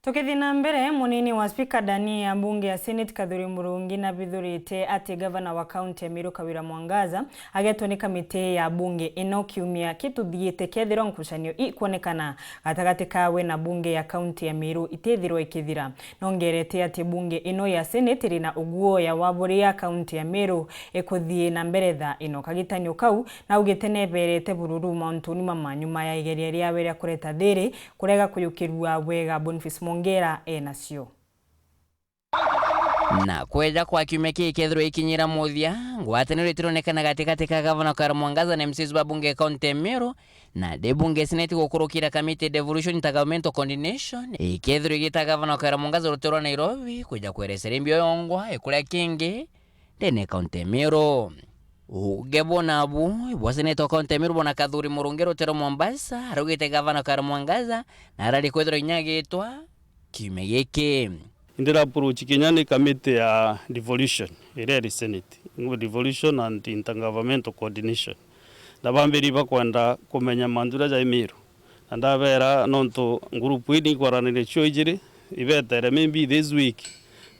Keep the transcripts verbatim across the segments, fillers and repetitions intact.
Tukithii na mbere, munini wa spika ndani ya mbunge ya Senate Kathuri Murungi nabithurite ati gavana wa kaunti ya Meru Kawira Mwangaza agetwe ni kamiti ya mbunge ino kiumia kituthiite kethirwa nkucanio ikwonekana gatagati kawe na mbunge ya kaunti ya Meru itithirwa ikithira. Nongerete ati mbunge ino ya Senate iri na uguoya wa buria kaunti ya Meru ikuthii na mbere thaa ino. Kagitanio kau naugite neberete bururu mauntuni mamanyuma ya igeria riawe ria kureta thiri kurega kuyukirua bwega. Boniface Mongera enacio. Na kweja kwa kiumia kii kethirwa ikinyira muthia, ngwataniro itironekana gatigati ka gavana Kawira Mwangaza na M C As ba bunge kaunti ya Meru, na ndi bunge Senate gukurukira kamiti ya devolution intergovernmental coordination ikethirwa igita gavana Kawira Mwangaza rutere rwa Nairobi kuja kwereseria mbio yongwa ikuria kingi ndene kaunti ya Meru. Uge bona bu bwa seneta wa kaunti ya Meru bwana Kathuri Murungi rutere rwa Mombasa araugite gavana Kawira Mwangaza na arari kwithirwa inyagitwa kiumia giki. Indira approach kinya ni kamiti ya devolution iria iri Senate, devolution and intergovernmental coordination, na bambiri bakwenda kumenya mantu jaria jai Meru. Na ndabera nontu ngurupu ii nikwaraniria cio ijiri, ibetere maybe this week,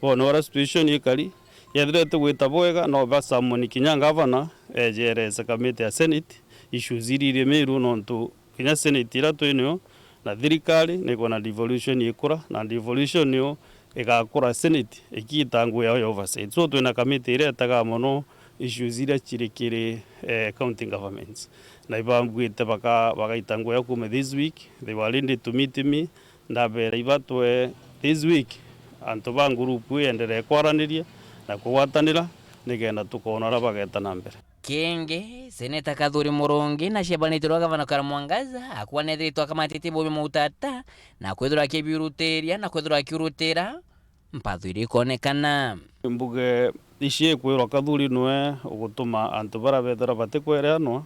bone uria situation ikari, yethira itigwita bwega, no basamoni kinya ngavana eje erese kamiti ya Senate issues iria iri Meru, nontu kinya Senate iria twi nio na thirikari nikwona devolution ikura, na devolution nio igakura Senate ikiita ngugi yao ya oversight. So twina kamiti iria etaga mono issues iria ciri kiri, eh, county governments. Na ibambwite baka-, bagaita ngugi yao kuuma this week. They were ready to meet me. Ndabera ibatwe this week antu ba ngurupu ienderee kwaraniria na kugwatanira nikenda tukona uria bageta na mbere. Kingi, Seneta Kathuri Murungi na ciabanite rwa gavana Kawira Mwangaza akwanethiritwe akamatite bubi mautata na kwithirwa akibiurutiria na kwithirwa akiurutira mpatho iria ikonekana. Mbuge ici ikwirwa Kathuri nwe ugutuma antu baria bethirwa batikwereanwa,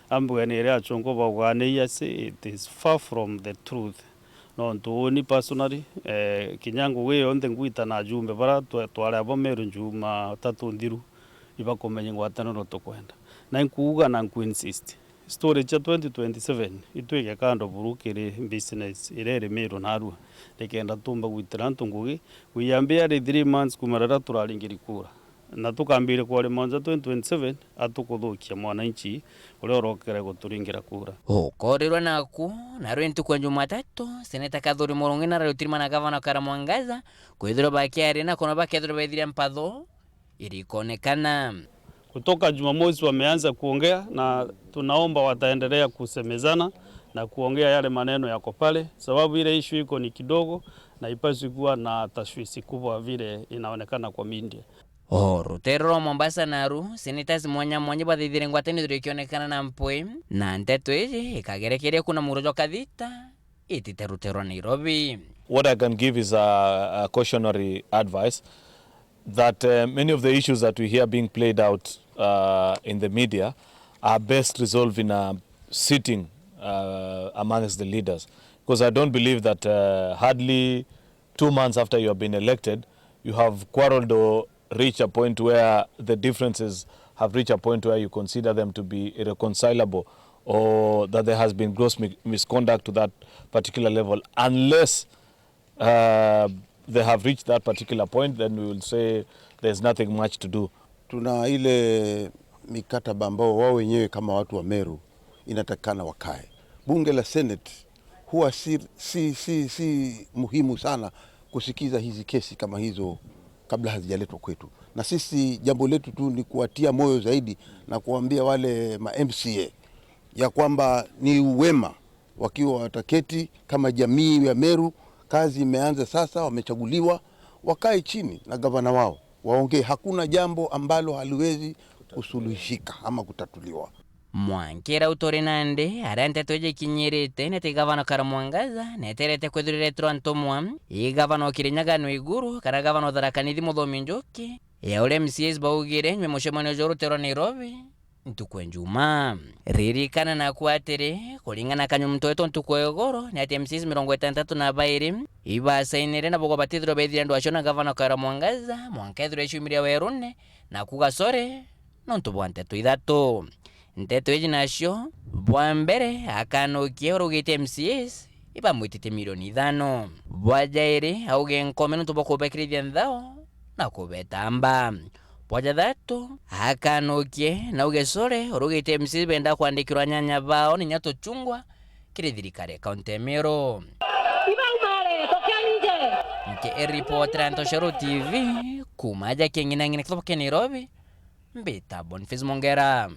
ambuge ni iria achungu baugaa ni iasi, it is far from the truth. Nontu uni personally, eh, kinya ngugi yonthe ngwita na ajumbe baria twa-, twari abo Meru Jumatatu nthiru, ibakumenya ngwataniro tukwenda. Na inkuuga na nku insist, story cia twenty twenty-seven itwike kando buru kiri business iria iri Meru narua, nikenda tumba gwitira antu ngugi. We are barely three months kuuma riria turaringiri kura, na tukambiria kwarima nja twenty twenty-seven, atukuthukia mwananchi uria urokere guturingira kura. Ukorirwa naku, narwi ntuku ya Jumatatu, Seneta Kathuri Murungi nararutirimana na Gavana Kawira Mwangaza kwithirwa bakiaria na kuna bakethirwa bethire mpatho irikonekana. Kutoka Jumamosi wameanza kuongea na tunaomba wataendelea kusemezana na kuongea yale maneno yako pale, sababu ile issue iko ni kidogo na ipaswi kuwa na tashwishi kubwa vile inaonekana kwa media. O ruteere rwa Mombasa naru, senators mwanya mwanya bathithire ngwataniro ikionekana na mpwi, na nteto iji ikagerekeria kuna muro jwa kathita itite ruteere rwa Nairobi. What I can give is a, a cautionary advice that, uh, many of the issues that we hear being played out, uh, in the media are best resolved in a sitting, uh, amongst the leaders. Because I don't believe that, uh, hardly two months after you have been elected, you have quarreled or reached a point where the differences have reached a point where you consider them to be irreconcilable or that there has been gross mi-, misconduct to that particular level, unless uh, they have reached that particular point, then we will say there's nothing much to do. Tuna ile mikataba ambao wao wenyewe kama watu wa Meru inatakikana wakae. Bunge la Senate huwa si, si, si, si muhimu sana kusikiza hizi kesi kama hizo kabla hazijaletwa kwetu. Na sisi jambo letu tu ni kuwatia moyo zaidi na kuwaambia wale ma M C A ya kwamba ni wema wakiwa wataketi kama jamii ya Meru. Kazi imeanza sasa, wamechaguliwa, wakae chini na gavana wao waongee. Hakuna jambo ambalo haliwezi kusuluhishika ama kutatuliwa. Mwankira uturi nandi aria nteto iji ikinyirite, neti gavana Kawira Mwangaza neterete kwithirwa iretirwa ntumwa i gavana o Kirinyaga Mwiguru kana gavana o Tharaka Nithi Muthomi Njuki, ya uria M C As baugire nyuma mucemanio jwa ruteere rwa Nairobi ntuku ya Njumaa. Ririkana naku atiri, kuringana na kanyumu twetu ntuku ya igoro, ni ati M C As mirongo itantatu na bairi ibasainire na bauga batithirwa bethire ndwacio na gavana Kawira Mwangaza mwanka ethirwa iciumiria werune na kuuga sorry nontu bwa nteto ithatu. Nteto iji nacio, bwa mbere, akanukie urugite M C As ibamwititie milioni ithano. Bwa jairi auge nkome nontu bwa kubekirithia nthao na kubetamba. Bwa jathatu akanukie na auge core urugite M C A benda kwandikirwa nyanya bao ni nya tuchungwa kiri thirikari ya kaunti ya Meru. Ibaumare, tokea nje. Nkiripotera Ntoshero T V kuma aja king'inang'ina kithobo kia Nairobi, mbita Boniface Mongera.